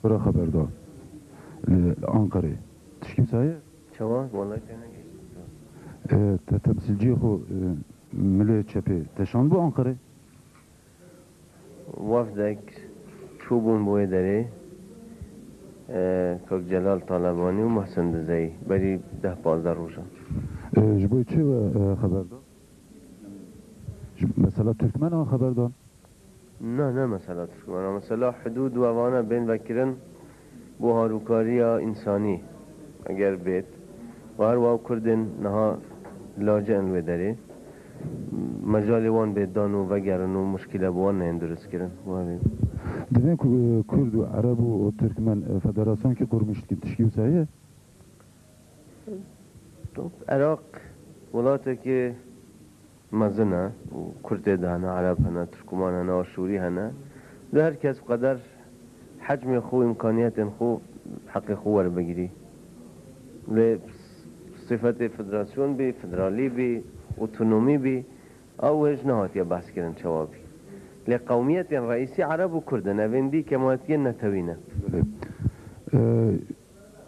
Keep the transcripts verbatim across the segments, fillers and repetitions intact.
Bira xeber da li Anqerê. Tişkî wisa ye? Çawa? Wallahî têne gihîşt. E, te temsîlciyê xwe, e, milê çepê te şand bo Anqerê? Wefdek çûbûn bi wê derê, e, Kak Celal Talebanî û Muhsin Dizeyî, berî deh pazdeh rojan. E, ji bo çi we, e, xeber da? Ji mesela Tirkmenan xeber dan? Na, ne mesela Tirkmenan. Mesela hudûd û evane bên vekirin bo harûkariya însanî eger bêt. Û her wiha Kurdên niha lace in wê derê. Mecalê wan bê dan û vegerin û muşkîle bi wan neyên durustkirin. Wê. Divên ku, e, Kurd û Ereb û, û Tirkmen, e, federasyonekî qurmîş dikin, tişkî wisa heye? Top, Iraq welatekî mezin e û Kurd tê de hene, Ereb hene, Tirkman hene, Aşûrî hene. Lê her kes bi qeder hecmê xwe û îmkaniyetên xwe heqê xwe werbigirî. Lê sifetê federasyon bî, federalî bî, otonomî bî, ew hêj nehatiye behs kirin çawa bî. Lê qewmiyetên reîsî Ereb û Kurd in, evên dî kemaliyetiyên netewî ne. Belê. Ee,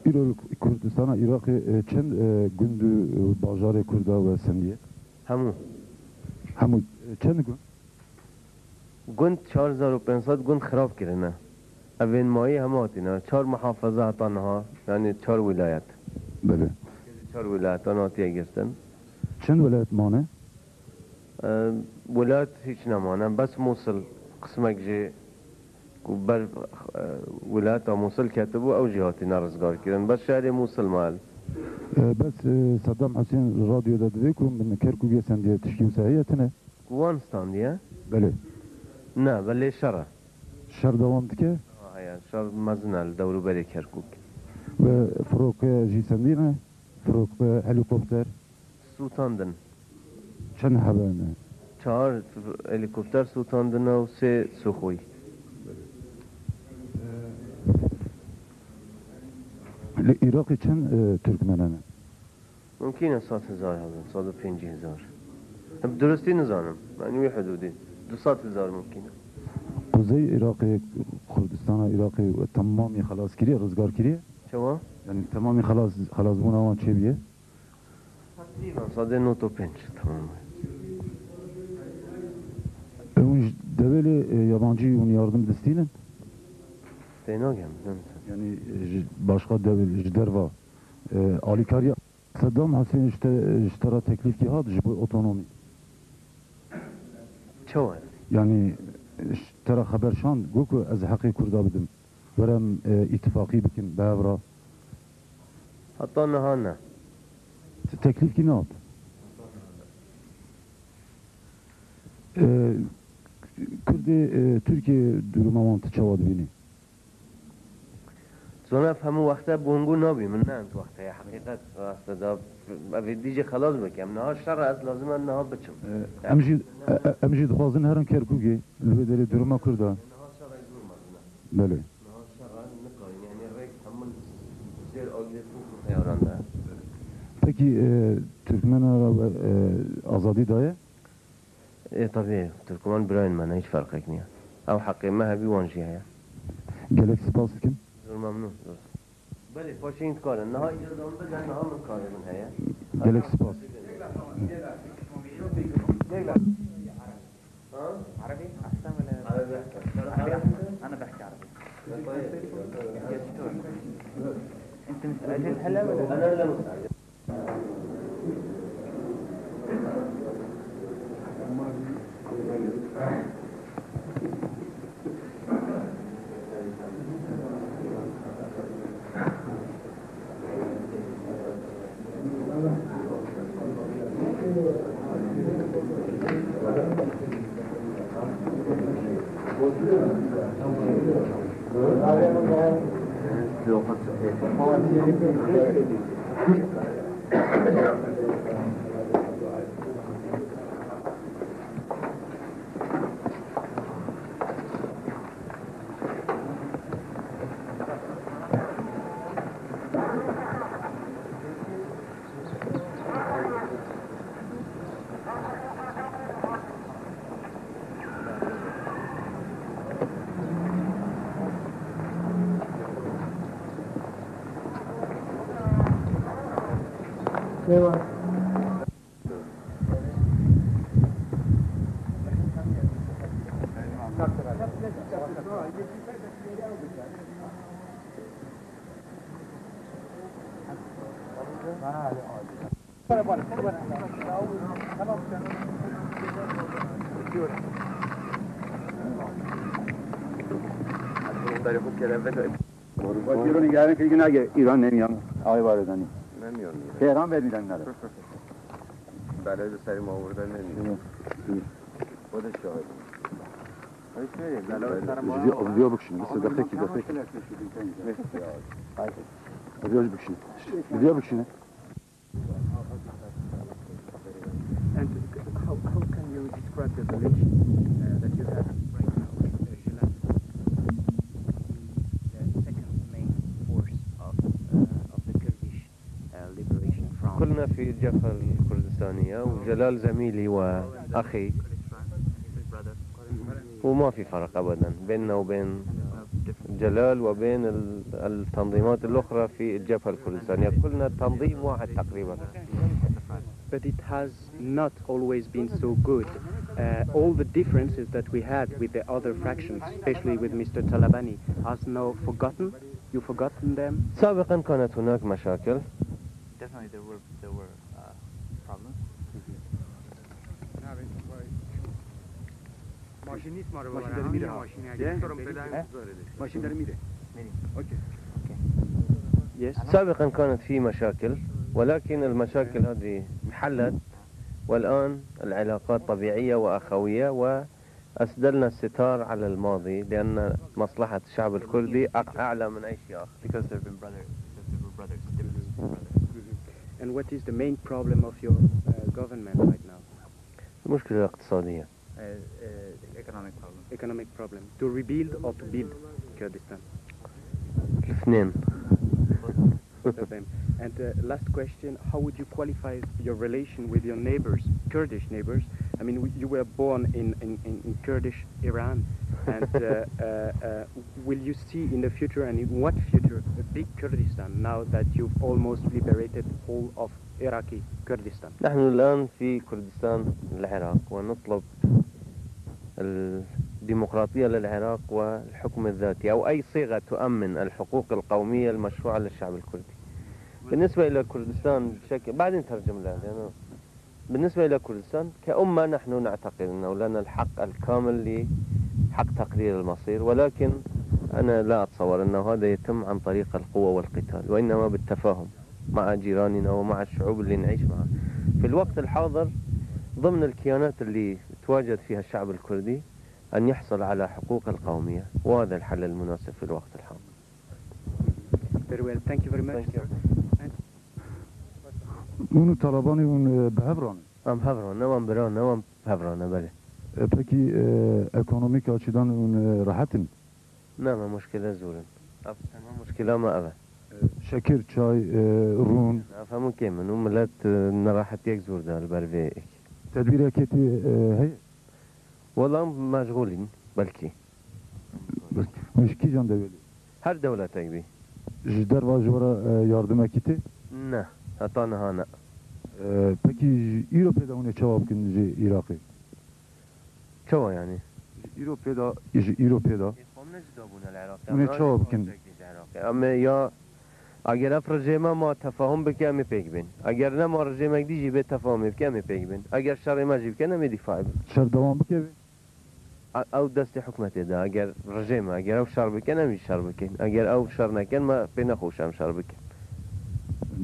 îro li Kurdistana Iraqê, e, çend, e, gund û, e, bajarê Kurda we sendiye? Hemû. Hemû, e, çend gund? Gund çar hezar û pênc sed gund xirab kirine. Evên mayî hemû hatine. Çar muhafaza heta niha, yanî çar wîlayet. Belê. Çar wîlayetan hatiye girtin. Çend wîlayet mane? E, wîlayet hiç nemane. Bes Mûsil qismek jê ku ber, e, wîlayeta Mûsil ketibû, ew jî hatine rizgarkirin. Bes şerê Mûsil mal. E, bes, e, Saddam Husên radyoda divê ku min Kerkûkê sendiye, tişkî wisa heye tine? Ku wan standiye? Belê. Ne, belê şer e. Şer dewam dike? Ha, heye, şer mezin e li dewrûberê Kerkûk. Ve firoke jî sendîne? Firoke, helîkopter? Sûtandin. Çend hebe ne? Çar helîkopter sûtandine û sê Suxoy. Li Iraqê çend, e, Tirkmen hene? Mumkin e sed hezar hebin, sed û pêncî hezar. Bi durustî nizanim. Yanî wî hidûdî. Du sed hezar mumkin e. Kuzey Iraqê, Kurdistana Iraqê temamî xelas kiriye, rizgar kiriye? Çawa? Yanî temamî xelas, xelasbûna wan çêbûye? Teqrîben sedê nod û pênc, tamam. E, hûn ji dewêlê, e, yabancî hûn yardim distînin? Tênagem, ne. Yanî, e, ji başqa dewêl, ji derva, e, alîkariya Saddam Husên ji te, ji te re teklîfkî hat ji bo otonomî? Çawa? Yanî, ji te re xeber şand, got ku ez heqê Kurda bidim. Were em, e, îtifaqî bikin bi hev re. Heta niha ne. Ti teklîfkî nehat? E, Kurdê, e, Tirkiye duruma wan tu çawa dibînî? Zana ev hemû wexte bûngû nabî, min ne ev wexte ye, heqîqet rast e, da ev ê dî jî xelas bike. Em niha şer e, ez lazim e niha biçim. E, em jî, e, e, em jî dixwazin herin Kerkûkê, li wê derê duruma Kurda. Niha şer e zor mezin e. Belê. Niha şer e, nikarîn, yanî rêk hemû jêr agirê tûk û xeyaran de. Pekî, e, Tirkmena re, e, azadî daye? Ê, tevî, Tirkman birayên me ne, hiç ferqek niye. Ew heqê me hebî wan jî heye. Gelek spas dikim. Zor memnûn, zor. Belê, paşê hîn dikarin. Niha îcaza min bide, niha min karê min heye. Gelek spas. Ha? عربي أحسن ولا؟ عربي أحسن. تعرف عربي؟ أنا بحكي عربي. أنت مستعجل هلا ولا؟ أنا هلا مستعجل. Îran nemiyan, ay var edani. Nemiyan. Tehran vermeden nere. Bela de serê ma orada nemiyan. O da şahit. Video, video bikişin, bir dakika, iki dakika. Video bikişin. Video bikişin. And how, how can you describe the relation, uh, that you have right now with, uh, Jalal, the second main force of, uh, of the Kurdish, uh, Liberation Front? كلنا في الجبهة الكردستانية، وجلال زميلي وأخي، وما في فرق أبدًا بيننا وبين جلال وبين ال-، التنظيمات الأخرى في الجبهة الكردستانية. كلنا تنظيم واحد تقريبًا. But it has not always been so good. Uh, all the differences that we had with the other fractions, especially with Mister Talabani, has now forgotten? You forgotten them? سابقًا كانت هناك مشاكل. Definitely there were, there were, uh, problems. Maşîn nîst ma re. Maşîn derê mî re ha. Maşîn derê mî re. Okey. Yes. سابقًا كانت في مشاكل، ولكن المشاكل هذه انحلت، والآن العلاقات طبيعية وأخوية، وأسدلنا الستار على الماضي، لأن مصلحة الشعب الكردي أق-، أعلى من أي شيء آخر. Because they've been brother, they've been brothers, they've been brothers. And what is the main problem of your, uh, government right now? المشكلة الاقتصادية. Uh, uh, economic problem. Economic problem. To rebuild or to build Kurdistan? الاثنين. Both of them. And, uh, last question, how would you qualify your relation with your neighbors, Kurdish neighbors? I mean, w-, you were born in, in, in, in Kurdish Iran, and, uh, uh, uh, will you see in the future, and in what future, a big Kurdistan now that you've almost liberated all of Iraqi Kurdistan? نحن الآن في كردستان العراق، ونطلب الديمقراطية للعراق والحكم الذاتي، أو أي صيغة تؤمن الحقوق القومية المشروعة للشعب الكردي. بالنسبة إلى كردستان بشكل، بعدين ترجم لها، لأنه بالنسبة إلى كردستان كأمة، نحن نعتقد أنه لنا الحق الكامل لحق تقرير المصير، ولكن أنا لا أتصور أنه هذا يتم عن طريق القوة والقتال، وإنما بالتفاهم مع جيراننا ومع الشعوب اللي نعيش معها. في الوقت الحاضر، ضمن الكيانات اللي تواجد فيها الشعب الكردي، أن يحصل على حقوق القومية، وهذا الحل المناسب في الوقت الحاضر. Very well. Thank you very much, sir. Hûn û Talebanî hûn, e, bi hev re ne? Em hev re ne, wan bira ne, wan bi hev re ne, belê. E, pekî, e, ekonomîk açîdan hûn, e, rehet in? Ne, me muşkile zor in. Ev tenha muşkila me ev e. E, şekir, çay, e, rûn? Ev hemû kêm in û milet, e, nerehetiyek zor de li ber vê yekê. Tedbîrekê tê, e, heye? Wela em meşxûl in, belkî. Hûn ji kîjan dewelê? Her dewletek bî. Ji derva ji we re, e, yardimekî tê? Ne, heta niha ne. E, pekî ji îro pê de hûn ê çawa bikin ji Iraqê? Çawa yanî? Ji îro pê de, ji îro pê de. Ê, xwe min ne cuda bûne li Iraqê. Hûn ê çawa bikin? Em ê ya, eger ev rejîme ma tefahum bike, em ê pêk bên. Eger ne ma rejîmek dî jî bê tefahumê bike, em ê pêk bên. Eger şerê me jî bikin, em ê dîfaê bin. Şer dewam bike vê? A-, ew destê hikûmetê de. Eger rejîm e, eger ew şer bikin, em jî şer bikin. Eger ew şer nekin, me pê nexweş em şer bikin.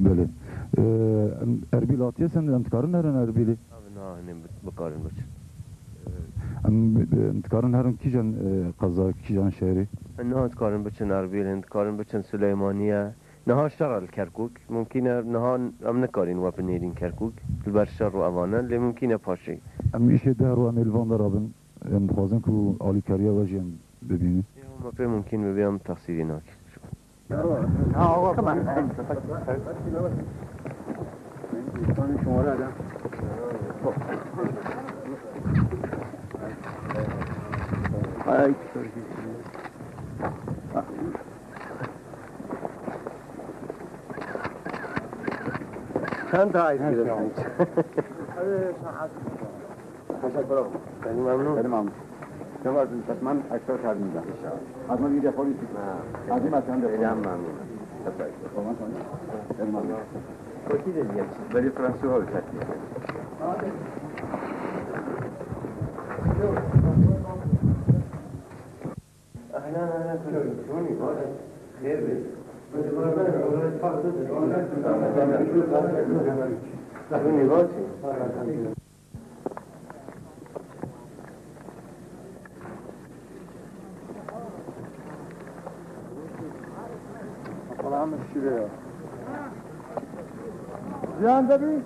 Belê. Ee, em Erbîl hatiye sen, em dikarin herin Erbîlê? Abi, niha hinê bi-, bikarin biçin. Ee, em, em dikarin herin kîjan, e, qeza, kîjan şehrê? Niha dikarin biçin Erbîl, dikarin biçin Suleymaniye. Niha şer e li Kerkûk. Mumkîn e niha em nikarîn we binêrîn Kerkûk. Li ber şer û evan e, lê mumkîn e paşê. Em îşê deh rû em ê li van de rabin. Em dixwazin ku alîkariya we jî em bibînin. Ê, hema pê mumkîn bibe, em texsîrî nakin. Anta ait. Teşekkür ederim. Seni memnun. Seni memnun. Kemal, sen ekmek verdin de. İnşallah. Adnan bir defol. Adnan sen de. Selam memnun. Ondan sonra. Seni memnun. Belli Fransız olacak. Allah'ım şuraya. Ziyan da bir.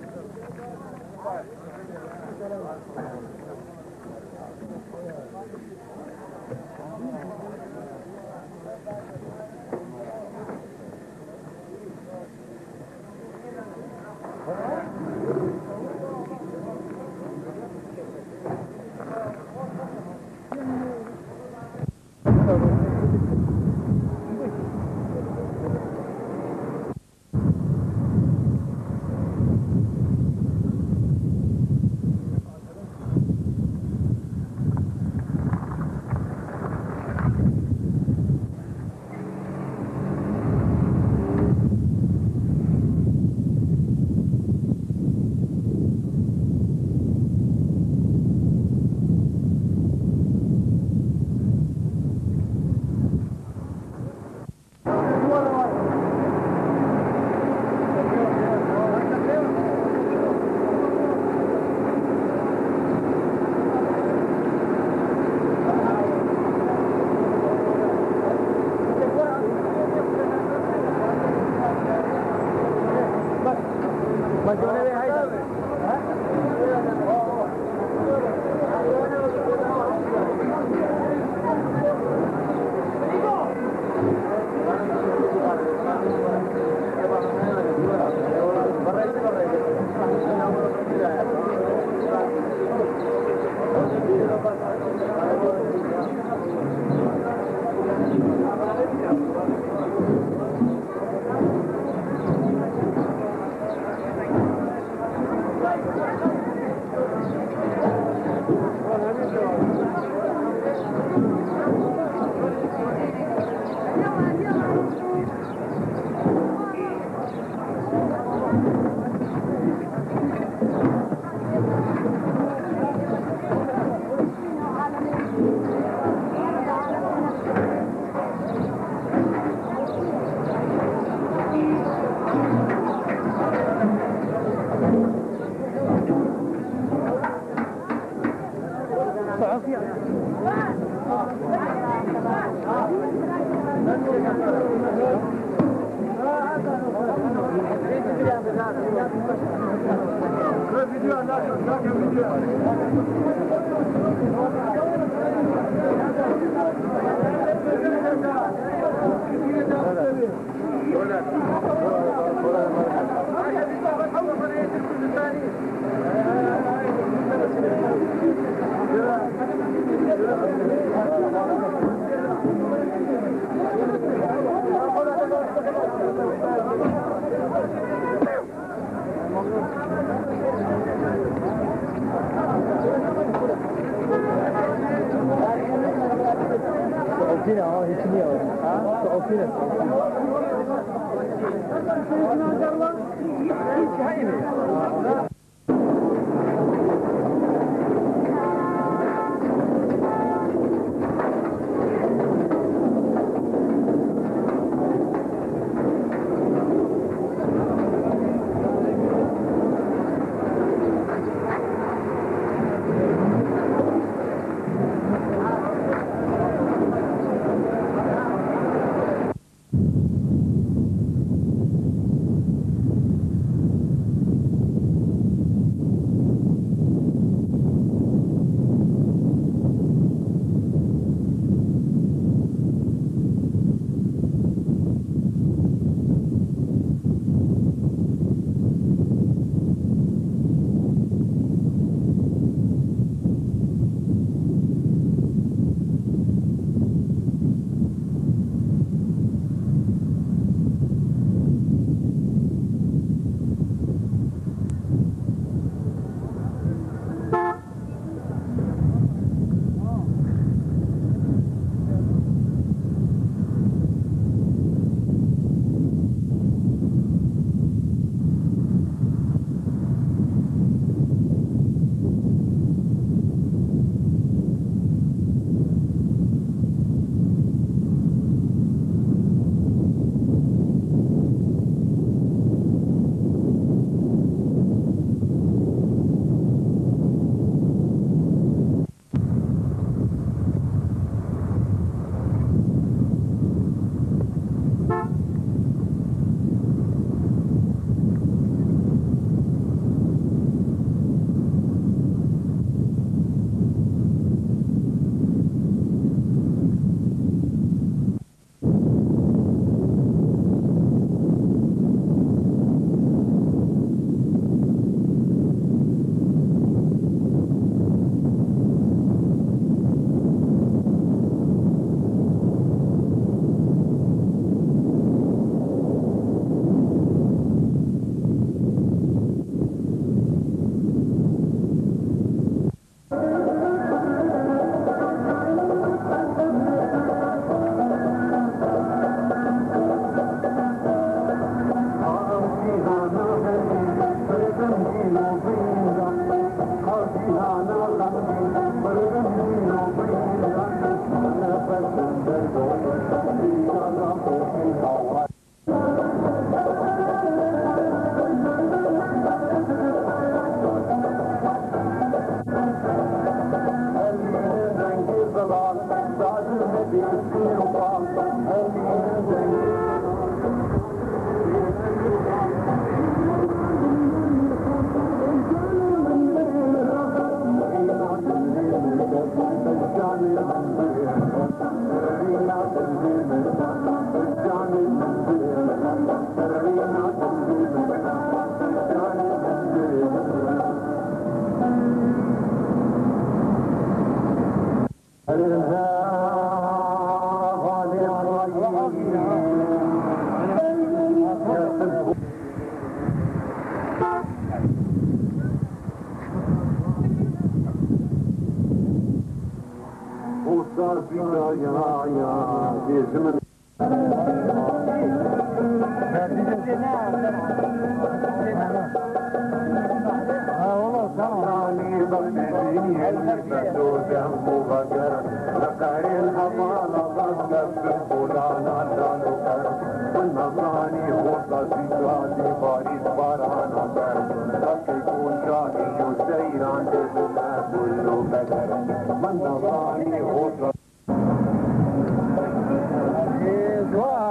Siofîne, ha, hiç niye. Ha? Siofîne, siofîne.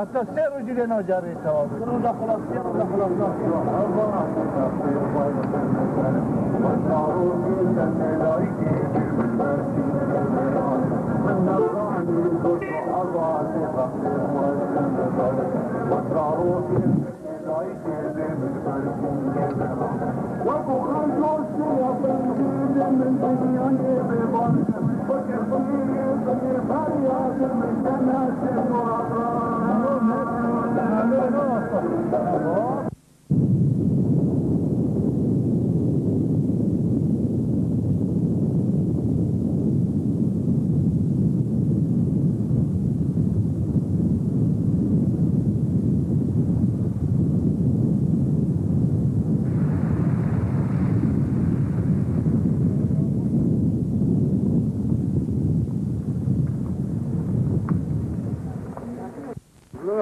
Heta sê rojî lê nacerê tewabî. Roja xelas, sê roja xelas.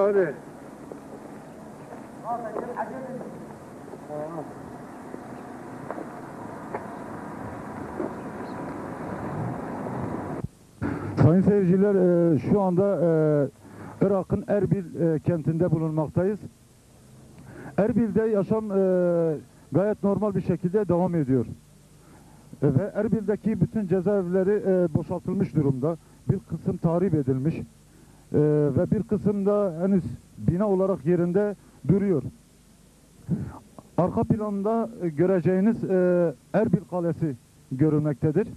Hadi. Sayın seyirciler, e, şu anda, e, Irak'ın Erbil, e, kentinde bulunmaktayız. Erbil'de yaşam, e, gayet normal bir şekilde devam ediyor. E, ve Erbil'deki bütün cezaevleri, e, boşaltılmış durumda. Bir kısım tahrip edilmiş, e, ve bir kısım da henüz bina olarak yerinde duruyor. Arka planda, e, göreceğiniz, e, Erbil Kalesi görülmektedir.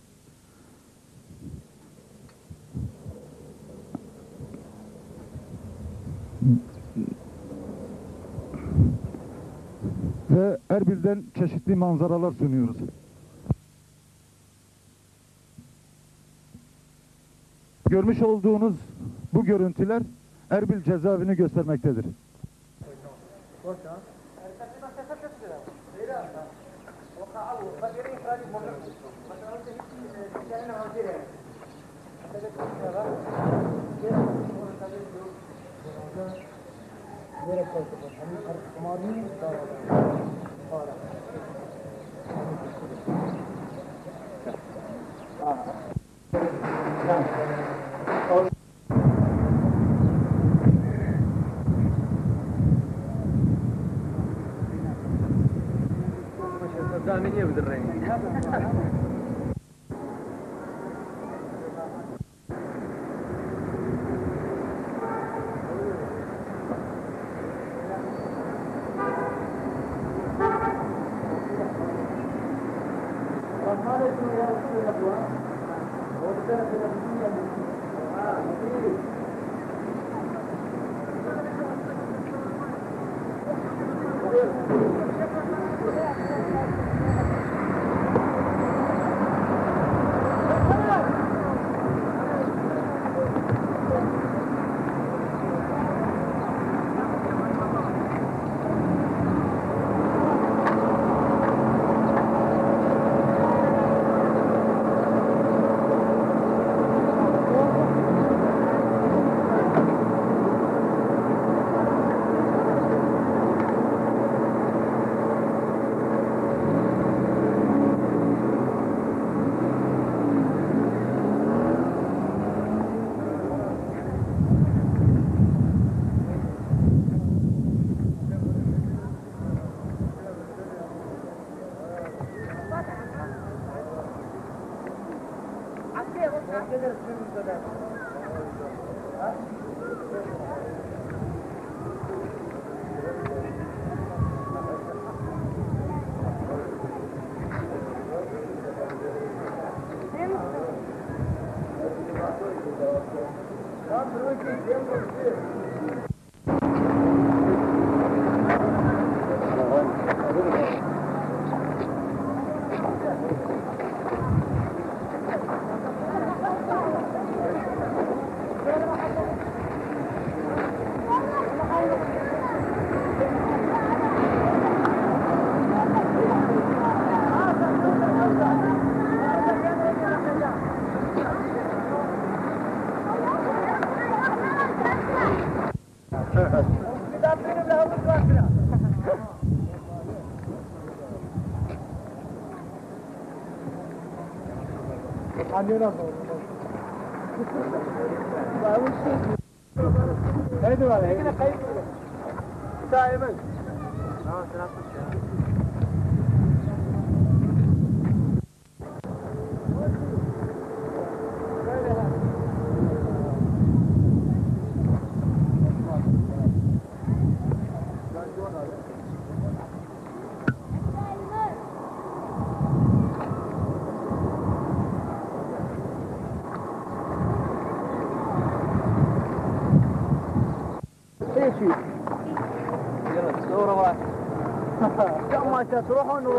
Ve Erbil'den çeşitli manzaralar sunuyoruz. Görmüş olduğunuz bu görüntüler Erbil cezaevini göstermektedir. Haydi var, haydi. Peki. Yürü, doğru var. Tamam, sen dur, onu dur.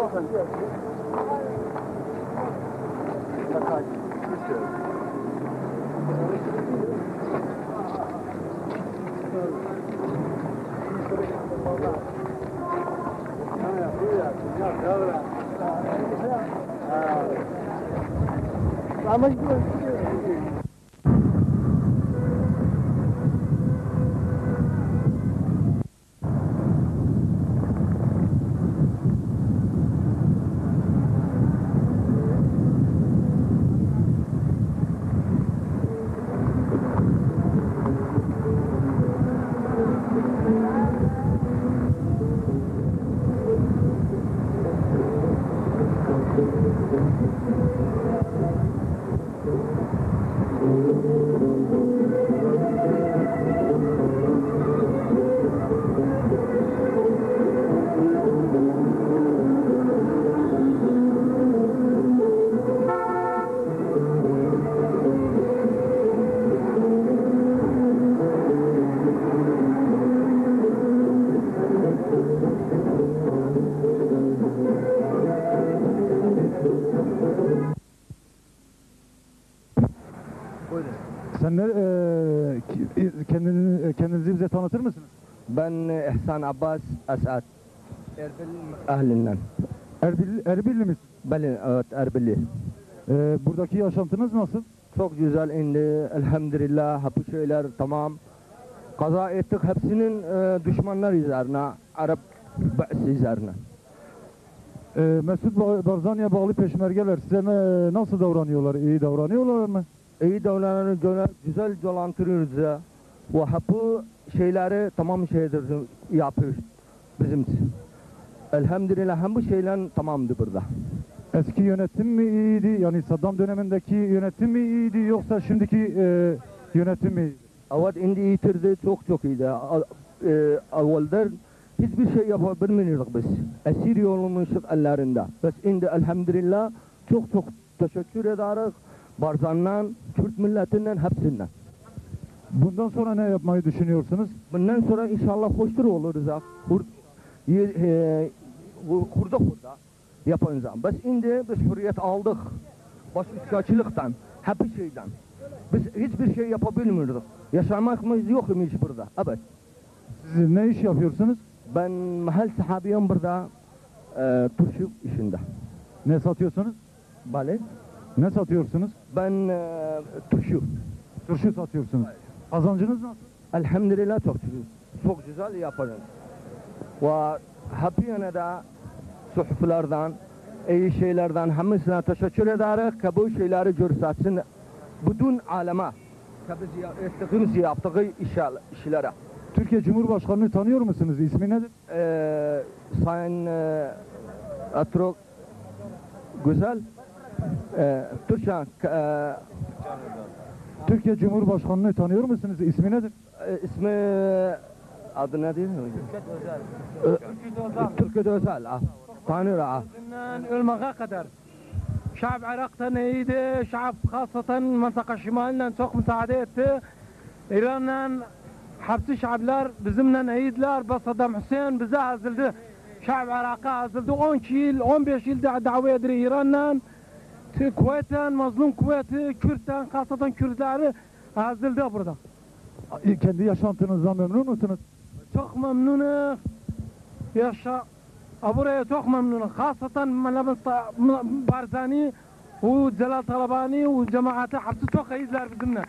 Sen ne, e, ki-, e, kendini, e, kendinizi bize tanıtır mısınız? Ben, e, İhsan Abbas Esat. Erbil ehlinden. Erbil-, Erbilli misiniz? Belli, evet, Erbilli. E, buradaki yaşantınız nasıl? Çok güzel indi, elhamdülillah, bu şeyler tamam. Kaza ettik hepsinin, e, düşmanlar üzerine, Arap Ba'si üzerine. E, Mesut Ba-, Barzani'ye bağlı peşmergeler size ne, nasıl davranıyorlar? İyi davranıyorlar mı? İyi davranıyorlar, güzel dolandırıyoruz ya. Ve bu şeyleri tamam şeydir, yapıyoruz bizim için. Elhamdülillah, hem bu şeyler tamamdı burada. Eski yönetim mi iyiydi? Yani Saddam dönemindeki yönetim mi iyiydi yoksa şimdiki, e, yönetim mi iyiydi? Evet, indi iyidirdi, çok çok iyiydi. A-, e, evvelden hiçbir şey yapabilmiyorduk biz. Esir olmuştuk ellerinde. Bes indi elhamdülillah çok çok teşekkür ederiz Barzan'dan, Kürt milletinden, hepsinden. Bundan sonra ne yapmayı düşünüyorsunuz? Bundan sonra inşallah hoştur oluruz ha. Hur-, ye-, e, hu-, hurda hurda yapacağız. Bes indi biz hürriyet aldık. Baş üstkaçılıktan, hep şeyden. Biz hiçbir şey yapabilmiyorduk. Yaşamamız yok imiş burada. Evet. Siz ne iş yapıyorsunuz? Ben mahal sahabiyim burada, e, turşu işinde. Ne satıyorsunuz? Bale. Ne satıyorsunuz? Ben, e, turşu. Turşu satıyorsunuz. Kazancınız nasıl? Elhamdülillah çok şükür. Çok güzel yaparım. Ve hep yine de suhuflardan, iyi şeylerden hepsine teşekkür ederiz ki bu şeyleri göstersin bütün aleme. Ki biz ya-, ettiğimiz, yaptığı işe-, işlere. Türkiye Cumhurbaşkanı'nı tanıyor musunuz? İsmi nedir? Ee, Sayın, e, Atrok Güzel. Ee, Türkçe, e, Türkiye Cumhurbaşkanı'nı tanıyor musunuz? İsmi nedir? E, ismi, adı nedir? Fikret Özel. Ö-, Fikret Özel. Fikret Özel, ah. Tanıyor, ah. Ölmeye kadar. Şaab Irak'tan iyiydi. Şaab, hasatan mıntıka şimalinden çok müsaade etti. İran'dan hepsi şaablar bizimle iyiydiler. Bes Saddam Hüseyin bize azıldı. Şaab Irak'a azıldı. On iki yıl, on beş yıl da dava edildi İran'dan. T-, Kuveyt'ten, mazlum Kuveyt'i, Kürt'ten, hasatan Kürtleri azıldı burada. Kendi yaşantınızdan memnun musunuz? Çok memnunum. Yaşa-, a, buraya çok memnunum. Hasatan Mehmet Barzani ve Celal Talabani ve cemaati hepsi çok iyidiler bizimle.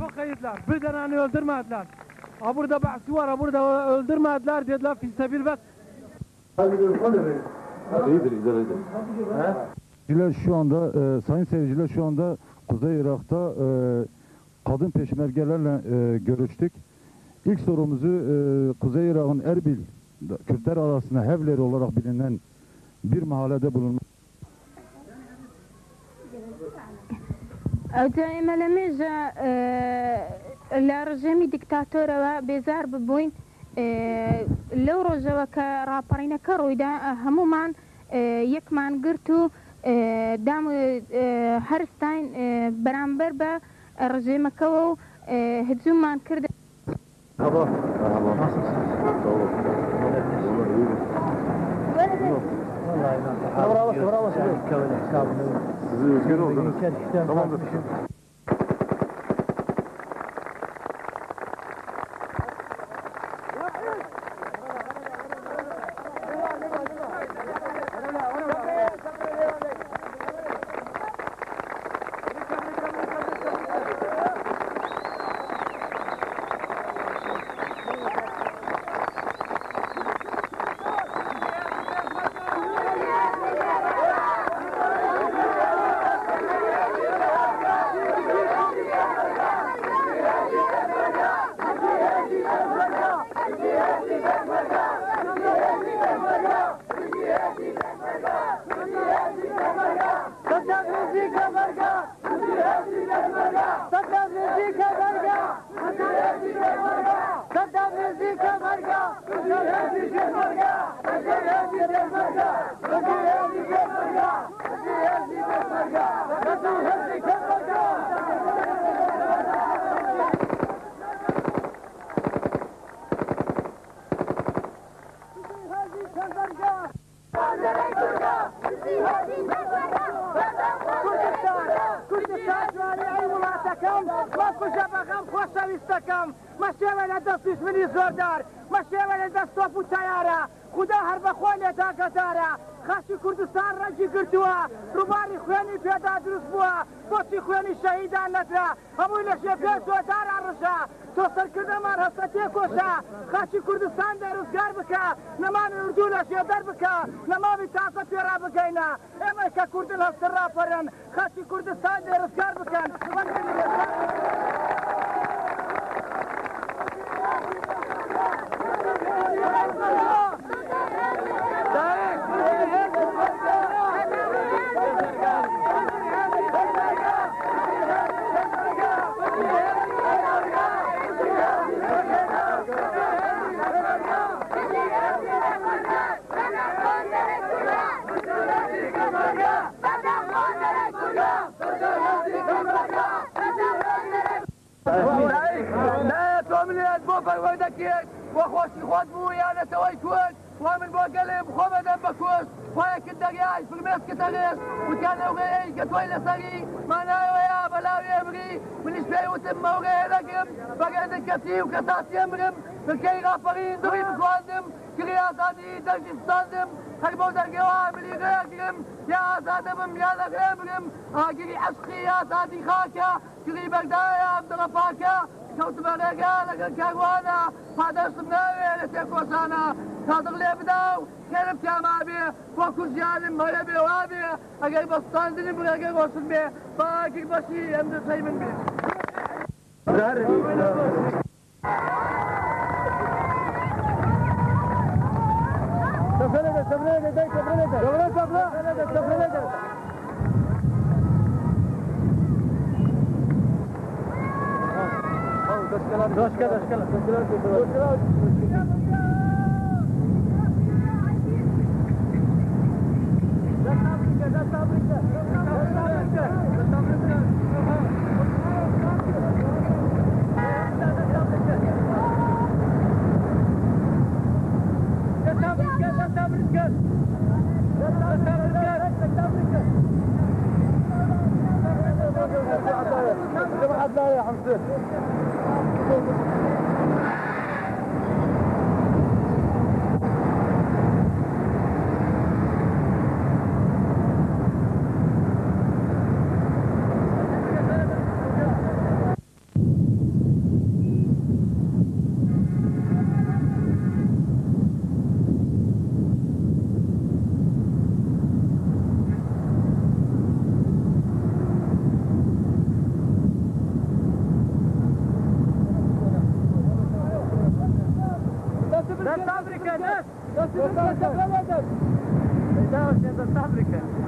Çok iyidiler. Bir tane öldürmediler. Ha burada bahsi var, ha burada öldürmediler dediler, fi sebil bes. İyidir, güzel, iyidir. Seyirciler şu anda, e, sayın seyirciler, şu anda Kuzey Irak'ta, e, kadın peşmergelerle, e, görüştük. İlk sorumuzu, e, Kuzey Irak'ın Erbil, Kürtler arasında Hevleri olarak bilinen bir mahallede bulunmakta. Ew ca ê melemê ji, e, li rejîmî dîktator ve bêzar bibûyn. E, lew rojeveke raperîneke rûyda, e, hemûman, e, yekman girt û, e, dam, e, heristayîn, e, beramber be, e, rejîmeke we û, e, hicûmman kird. Merhaba. Merhaba. Nasılsınız? Sağ olun. Vallahi iyiyim. Yok. Vallahi nasıl? Bravo, bravo, bravo. Sizi özgür oldunuz. Tamamdır. Kurdistan, Kurdistan ciwanî ey welatekam, me kuje bexem xweşewîstekem, me şêwe li dest duşminî zordar, me şêwe li dest top û teyara, Xuda her bi xwe lê da gedara, xaçî Kurdistan rengî girtûwa, rûbarî xwênî pê da dirust bûwa, boçî xwênî şehîdan nedira, hemû leşê pê zordara rija, to serkirdeman hesta têkoşa, xaçî Kurdistan de rizgar bike, nemamî Urdû leşê der bike, nemamî taze pê ra bigeyne. Em eke Kurdin hestin raperin, xaçî Kurdistan de rizgar bikin. Dayê, dayê, to min ez bo perwerdekî we xweşî xwet bû ya netewey Kurd, wa min bo gelê bi xwe bedem be Kurd, wa yekin deryayê firmêz ki terêz, witiya newrê ey ke toy li serî, manayê we ya belavê birî, min îş pê wî tim mewrê hêlegim, begê din kesî û kesatiyê mirim, firkeyî raperîn dirî bixwandim, kirî azadî dergî standim, her bo dergê wa milî rêgirim, ya azade bim ya li rê mirim, agirî eşqî ya azadî xake, Kirî berdaya em dira pake, kewtime rêge legel kerwana, padeştim navê li têkoşana, Kadir lê bida û xêr bi tama bê, bo ku jiyanim meywe bê wa bê, eger bi standinê bi rêge roşin bê, ba agir beşî em di pey min bê. Sefrê de, sefrê de, dayı, sefrê de. Sefrê, sefrê. Sefrê de, sefrê de. Doşka, doşka. Dest abrike, dest! Dest abrike, dest! Dest abrike. Dest abrike, dest!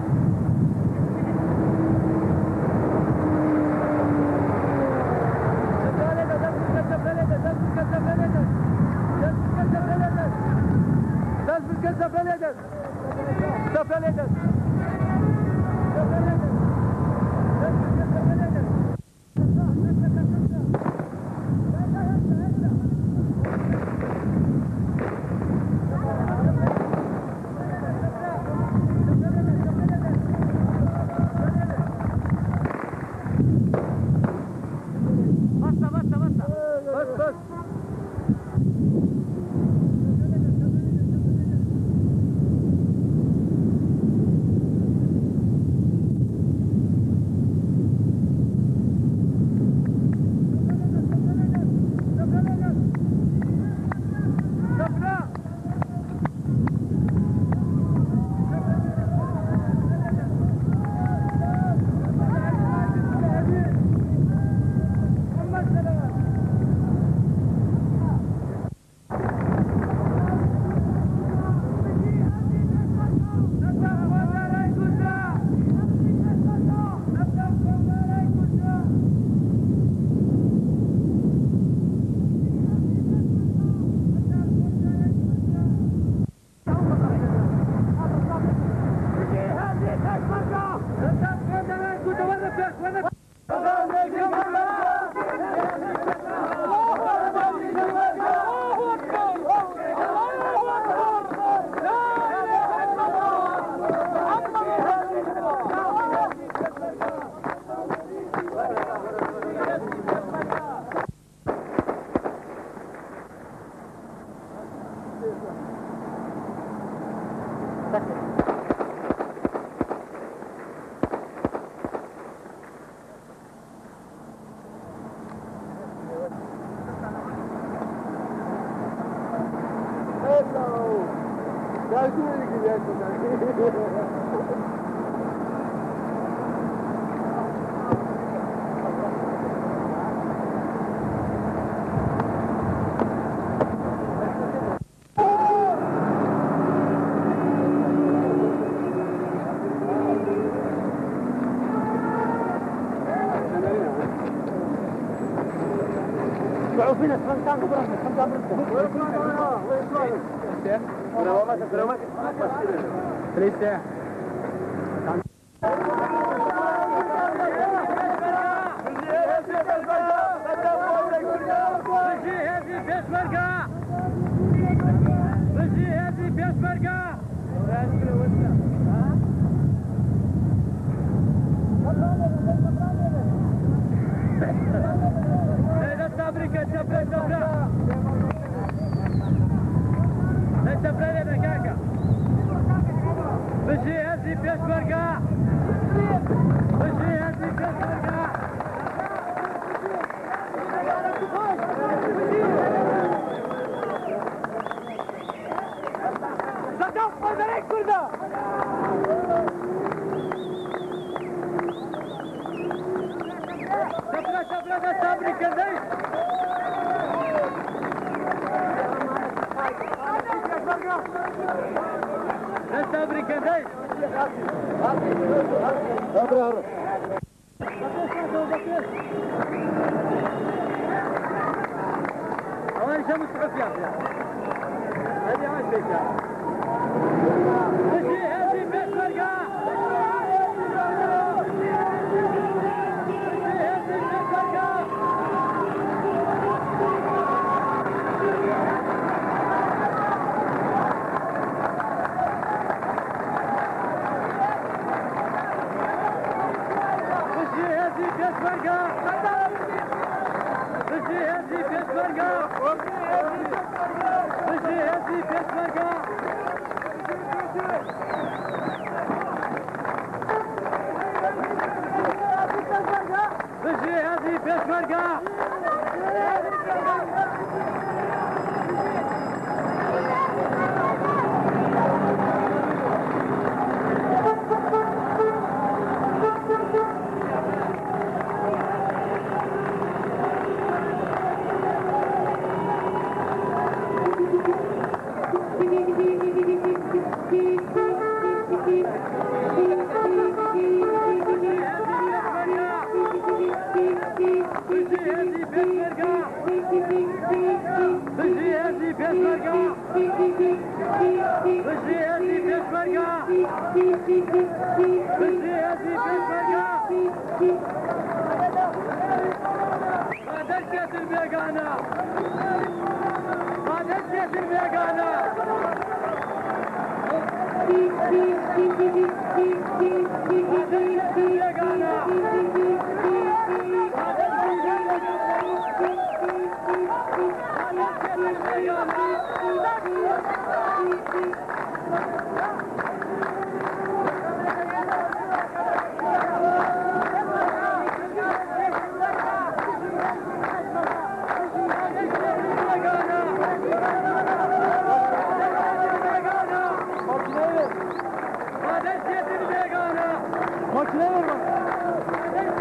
Basta, basta, basta. Bas, bas. Bijî hêzî Pêşmerge! Bijî hêzî Pêşmerge! Hey, desta birike, çepre, çepre! Hey, çepre lê de, kaka! Bijî hêzî Pêşmerge! Bijî hêzî Pêşmerge! Sedef Badarê Kurda! Çepre, çepre, desta birike dey! Desta birike dey! Çepre, çepre. Ewan îşe mut'uf ya. Hadi yavaş bekle. Bijî hêzî Pêşmerge! Bijî hêzî Pêşmerge! Bijî hêzî Pêşmerge! Bijî hêzî Pêşmerge! Bijî hêzî Pêşmerge! Bijî hêzî Pêşmerge! Bijî hêzî pêşmerge! Bijî hêzî pêşmerge! Qadir Çetin bêgane! Qadir Çetin bêgane! Qadir Çetin bêgane! Qadir Çetin bêgane! Makineyi ver bana.